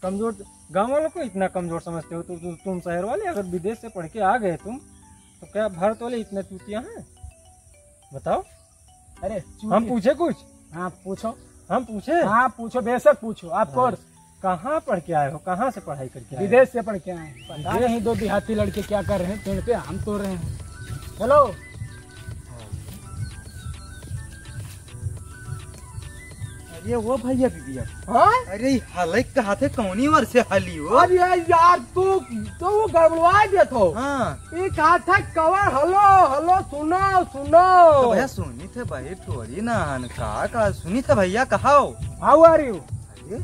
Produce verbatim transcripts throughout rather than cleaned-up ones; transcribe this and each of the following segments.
कमजोर, गाँव वालों को इतना कमजोर समझते हो तो, तो तुम शहर वाले, अगर विदेश से पढ़ के आ गए तुम, तो क्या भारत वाले इतने चूतिया हैं? बताओ। अरे, चूतिया। हम पूछे कुछ? हाँ, पूछो। हम पूछे? हाँ, पूछो, बेशक पूछो। आप हाँ। कौन? कहाँ पढ़ के आए हो? कहाँ से पढ़ाई करके आए हो? विदेश से पढ़ के आए हैं। पता विदेश? नहीं, दो देहाती लड़के क्या कर रहे हैं पेड़ पे, आम तोड़ रहे हैं। चलो। अरे वो भैया दीदिया। हाँ? अरे ई हलई कहा थे कौनी ओर से हली हो? अरे यार तू, तू गड़बड़वा देत हो। हाँ। ई कहा था कवर, हेलो, हेलो, सुनो, सुनो। तो भैया सुनी थे भाई, थोड़ी ना हन का, का सुनी थे भैया, कहा हो? How are you? अरे,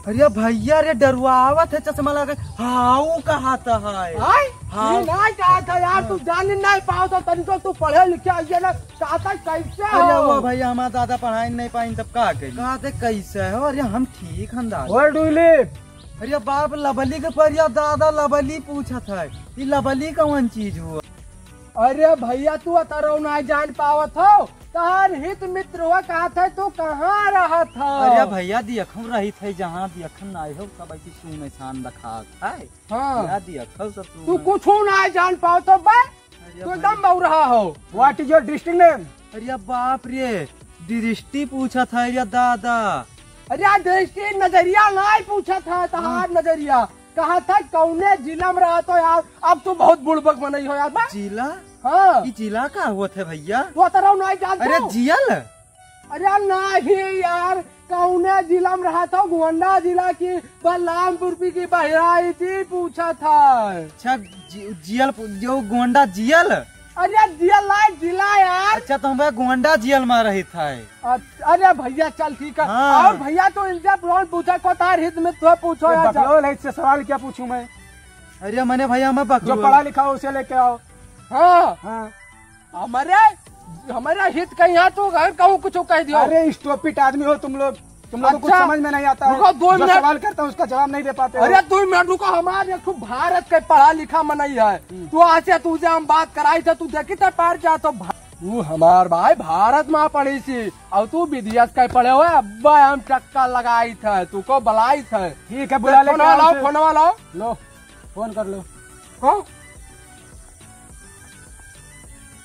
अरे भैया रे डरुआवत है चश्मा लगा के। हाँ, वो कहा था है। आय? हाँ। ई नहीं कहा था यार, तू जान नहीं पाओ तो तनिको तू पढ़े लिखे आइए ना, कहा था कैसे अरे हो? वो भैया हमारा दादा पढ़ाई नहीं पाइन तब का करी? कहा थे कैसे हो? अरे हम ठीक हन दादा। Where do you live? अरे बाप लबली के परिया दादा लबली पूछत है। ई लबली कौन चीज हुआ? अरे भैया तू अतरौ नहीं जान पावत हो, तहार हित मित्र हुआ कहा था तू कहाँ रहत हो? अरे भैया दियखम रही थे जहाँ दियखम नहीं हो सब ऐसी सुनसान दिखात है। हाँ। भैया दियखम सब तू तू कुछ नहीं जान पावत हो बे। अरे तू भाई। एकदम बौरहा हो। What is your district name? अरे बाप रे, दृष्टि पूछत है या दादा। अरे दृष्टि नजरिया नहीं पूछत है, तहार हाँ। नजरिया। कहा था कौने जिला में रहत हो यार? अब तू बहुत बुड़बक मनई हो यार बा। जिला? हाँ। ई जिला का होत है भैया? तू अतरौ नहीं जानत अरे हो? जियल? अरे नहीं यार, कौने जिला में रहत हो? गोंडा जिला की बलरामपुर पी की बहराइची पूछत है। अच्छा, जि-, जियल पु-, जो गोंडा जियल? अरे जियल लाए जिला यार। अच्छा, तो हम गोंडा जियल में रही था। अ-, अरे भैया चल ठीक है। हाँ। और भैया तो इनसे कौन पूछे को तार हित में तो पूछो ये यार। बकलोल है, इससे सवाल क्या पूछूं मैं? अरे मैंने भैया मैं जो बकलोल। पढ़ा लिखा हो उसे लेके आओ। हाँ। हाँ। हमारे, हमारा हित कहीं है तो घर कहूँ कुछ कह दियो। अरे stupid आदमी हो तुम लोग, तुम लोगों को अच्छा। समझ में नहीं आता है। रुको, दो जो मिनट। सवाल करता हूँ उसका जवाब नहीं दे पाते हो। अरे दो मिनट रुको, हमारे एक ठो भारत के पढ़ा लिखा मनई है। हम्म। तू आसे तुझे हम बात कराई थे, तू देखी थे पार जा तो भा-, तू हमार भाई भारत में पढ़ी सी और तू विदेश के पढ़े हुए, अब्बा हम चक्का लगाई थे, तू को बुलाई थे। ठीक है, बुला ले, फोन वाला, फोन वाला। लो, फोन कर लो। को?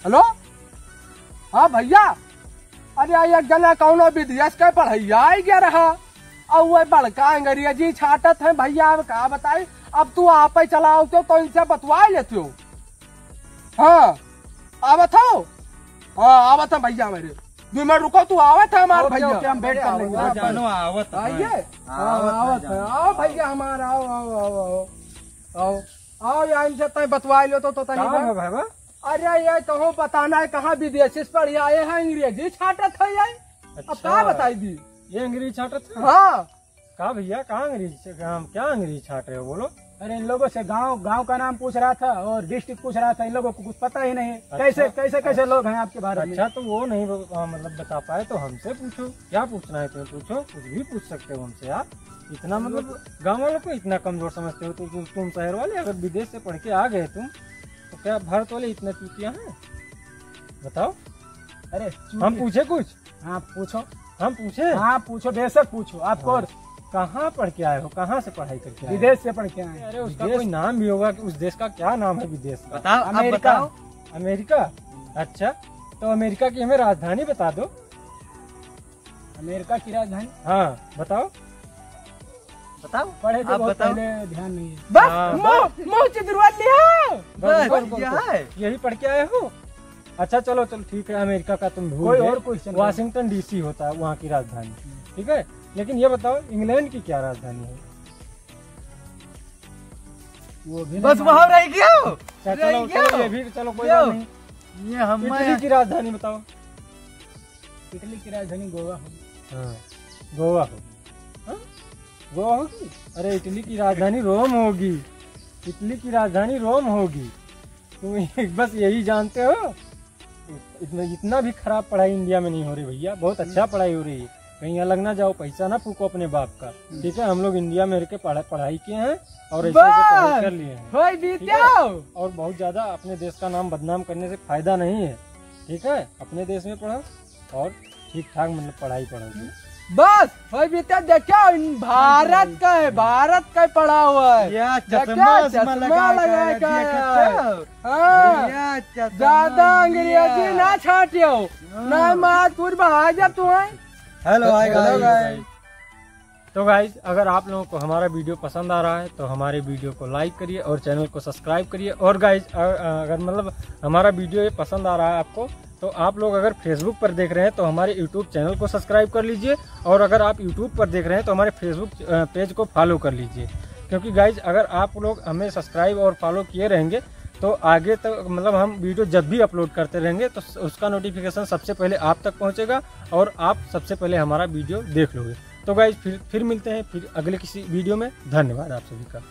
हेलो? हाँ भैया, अरे एक जना कौनो विदेश के पढ़ैया आई गया रहा, और वो बड़का अंग्रेजी छाटत है भैया, अब का बताई, अब तू आप ही चलाओ तो, तो इनसे बतवा लेते हो। हाँ, आवत हो? हाँ, आवत है भैया मेरे। दो मिनट रुको, तू आवत है हमार OK, भैया। OK, हम wait कर लेंगे। हाँ, जानो आवत है। आइए। हाँ, आवत है, आवत है। जानो। आओ भैया हमार, आओ, आओ, आओ, आओ। आओ। आओ, या इनसे तय बतवाई लो तो, तो तनी का बा। है भाई बा? अरे, ये कहूँ बताना है, कहाँ विदेशी से पढ़ आए हैं, अंग्रेजी छाटत है ये। अब अच्छा, का बताई दी? ये अंग्रेजी छाटत है? हाँ। का भैया, कहाँ अंग्रेजी से, हम क्या अंग्रेजी छाट रहे हो, बोलो? अरे, इन लोगों से गांव, गांव का नाम पूछ रहा था और district पूछ रहा था, इन लोगों को कुछ पता ही नहीं है। अच्छा। कैसे, कैसे, कैसे लोग हैं आपके भारत में? अच्छा, तो वो नहीं ब-, आ, मतलब, बता पाए तो हमसे पूछो, क्या पूछना है तुम्हें, पूछो, कुछ भी पूछ सकते हो हमसे आप। इतना, मतलब, गाँव वालों को इतना कमजोर समझते हो तो, तो तुम शहर वाले, अगर विदेश से पढ़ के आ गए तुम, तो क्या भारत वाले इतने चूतिया हैं? बताओ। अरे, हम चूतिया। पूछे कुछ? हाँ, पूछो। हम पूछे? हाँ, पूछो, बेशक पूछो। आप हाँ। कौन? कहाँ पढ़ के आए हो? कहाँ से पढ़ाई करके आए हो? विदेश से पढ़ के आए हैं। अरे, उसका विदेश? कोई नाम भी होगा कि उस देश का क्या नाम है विदेश का? बताओ, आप अमेरिका। बताओ। अमेरिका? अच्छा, तो अमेरिका की हमें राजधानी बता दो। अमेरिका की राजधानी? हाँ, बताओ। बताओ, पढ़े थे आप बहुत बताओ। पहले, ध्यान नहीं है। बस, हाँ। मो-, मो चिदरुआ लिया। बस, बस, बस, यह बस। है। यही पढ़ के आए हो? अच्छा, चलो, चलो, ठीक है, अमेरिका का तुम भूल कोई गए। और question करो। वाशिंगटन डीसी होता है वहाँ की राजधानी, हम्म। ठीक है? लेकिन ये बताओ, इंग्लैंड की क्या राजधानी है? वो भी बस नहीं वहाँ मालूम। रह गया हो। अच्छा, रह चलो, गया चलो, हो। ये भी, चलो, कोई यो। बात नहीं। ये हम इटली की राजधानी बताओ। इटली की राजधानी गोवा होगी। हाँ, गोवा हो। हाँ? गोवा होगी? अरे, इटली की राजधानी रोम होगी। इटली की राजधानी रोम होगी। तुम एक बस यही जानते हो? इतना, इतना भी खराब पढ़ाई इंडिया में नहीं हो रही भैया, बहुत अच्छा हम्म। पढ़ाई हो रही है। कहीं अलग ना जाओ, पैसा ना फूको अपने बाप का, हम्म। ठीक है? हम लोग इंडिया में रह के पढ़ा-, पढ़ाई किए हैं और ऐसे ऐसे पढ़ाई बस! कर लिए हैं, होई ठीक है? बीत्यो! और बहुत ज्यादा अपने देश का नाम बदनाम करने से फायदा नहीं है, ठीक है? अपने देश में पढ़ो और ठीक ठाक, मतलब, पढ़ाई पढ़ो। हम्म। बस, होई बीते, देखो, इन भारत का है, भारत का ही पड़ा हुआ है। या देखो, चश्मा, चश्मा चश्मा लगा के लगा आया, के आया। देखो। हाँ। या चश्मा, ज्यादा या। अंग्रेजी ना छाटियो, हाँ। ना मार, तू बहा जा तू है। Hello, hi, hello, guys। Guys। तो गाइज, अगर आप लोगों को हमारा वीडियो पसंद आ रहा है तो हमारे वीडियो को लाइक करिए और चैनल को सब्सक्राइब करिए। और गाइज, अगर मतलब हमारा वीडियो ये पसंद आ रहा है आपको, तो आप लोग अगर Facebook पर देख रहे हैं तो हमारे YouTube चैनल को सब्सक्राइब कर लीजिए, और अगर आप YouTube पर देख रहे हैं तो हमारे Facebook पेज को फॉलो कर लीजिए। क्योंकि गाइज, अगर आप लोग हमें सब्सक्राइब और फॉलो किए रहेंगे तो आगे तक, मतलब, हम वीडियो जब भी अपलोड करते रहेंगे तो उसका नोटिफिकेशन सबसे पहले आप तक पहुंचेगा और आप सबसे पहले हमारा वीडियो देख लोगे। तो गाइज, फिर फिर मिलते हैं फिर अगले किसी वीडियो में। धन्यवाद आप सभी का।